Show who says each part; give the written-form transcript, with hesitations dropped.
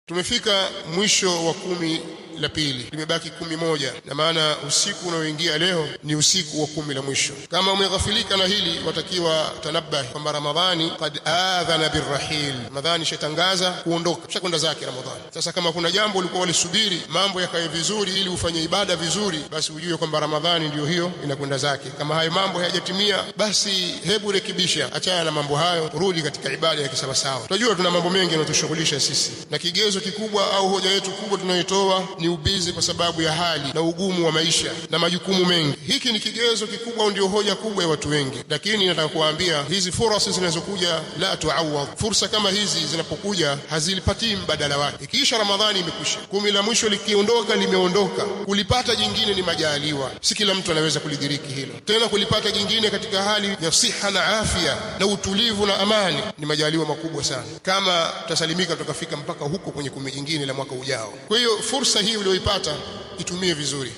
Speaker 1: Tumefika mwisho wa kumi la pili, limebaki 11, na maana usiku unaoingia leo ni usiku wa 10 la mwisho. Kama umeghafilika na hili, watakiwa tanabahi kwamba Ramadhani qad adhana birrahil, Ramadhani shatangaza kuondoka, shakwenda zake Ramadhani. Sasa kama kuna jambo ulikuwa walisubiri mambo yakae vizuri ili ufanye ibada vizuri, basi ujue kwamba Ramadhani ndiyo hiyo inakwenda zake. Kama hayo mambo hayajatimia, basi hebu rekebisha, achana na mambo hayo, rudi katika ibada ya kisawasawa. Tunajua tuna mambo mengi yanayotushughulisha sisi, na kigezo kikubwa au hoja yetu kubwa tunayoitoa ni ubizi kwa sababu ya hali na ugumu wa maisha na majukumu mengi. Hiki ni kigezo kikubwa, ndio hoja kubwa ya watu wengi, lakini nataka kuwaambia hizi fursa zinazokuja la tuawadh, fursa kama hizi zinapokuja hazilipatii mbadala wake. Ikiisha Ramadhani imekwisha, 10 la mwisho likiondoka limeondoka, kulipata jingine ni majaliwa. Si kila mtu anaweza kulidiriki hilo. Tena kulipata jingine katika hali ya siha na afya na utulivu na amani ni majaliwa makubwa sana, kama tutasalimika tukafika mpaka huko kwenye 10 jingine la mwaka ujao. Kwa hiyo fursa hii uliyoipata itumie vizuri.